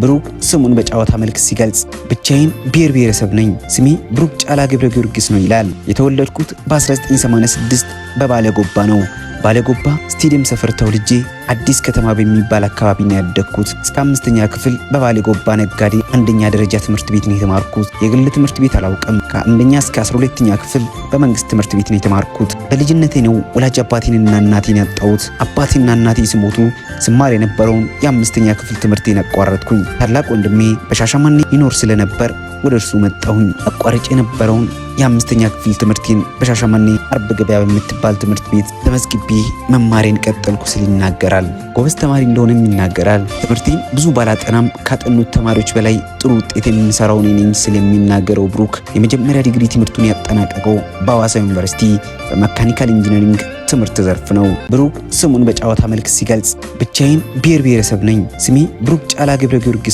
ብሩክ ስሙን በጨዋታ መልክ ሲገልጽ ብቻዬን ብሔር ብሔረሰብ ነኝ፣ ስሜ ብሩክ ጫላ ገብረ ጊዮርጊስ ነው ይላል። የተወለድኩት በ1986 በባለጎባ ነው። ባለጎባ ስቴዲየም ሰፈር ተወልጄ አዲስ ከተማ በሚባል አካባቢ ነው ያደግኩት። እስከ አምስተኛ ክፍል በባለጎባ ነጋዴ አንደኛ ደረጃ ትምህርት ቤት ነው የተማርኩት። የግል ትምህርት ቤት አላውቅም። ከአንደኛ እስከ 12ኛ ክፍል በመንግስት ትምህርት ቤት ነው የተማርኩት። በልጅነቴ ነው ወላጅ አባቴንና እናቴን ያጣሁት። አባቴና እናቴ ሲሞቱ ስማር የነበረውን የአምስተኛ ክፍል ትምህርቴን አቋረጥኩኝ። ታላቅ ወንድሜ በሻሸመኔ ይኖር ስለነበር ወደ እርሱ መጣሁኝ። አቋርጬ የነበረውን የአምስተኛ ክፍል ትምህርቴን በሻሸመኔ አርብ ገበያ በምትባል ትምህርት ቤት ተመዝግቤ መማሬን ቀጠልኩ ሲል ይናገራል። ጎበዝ ተማሪ እንደሆነም ይናገራል። ትምህርቴን ብዙ ባላጠናም ካጠኑት ተማሪዎች በላይ ጥሩ ውጤት የምሰራው እኔ ነኝ ሲል የሚናገረው ብሩክ የመጀመሪያ ዲግሪ ትምህርቱን ያጠናቀቀው በሐዋሳ ዩኒቨርሲቲ በ mechanical engineering ትምህርት ዘርፍ ነው። ብሩክ ስሙን በጨዋታ መልክ ሲገልጽ ብቻዬን ብሔር ብሔረሰብ ነኝ፣ ስሜ ብሩክ ጫላ ገብረ ጊዮርጊስ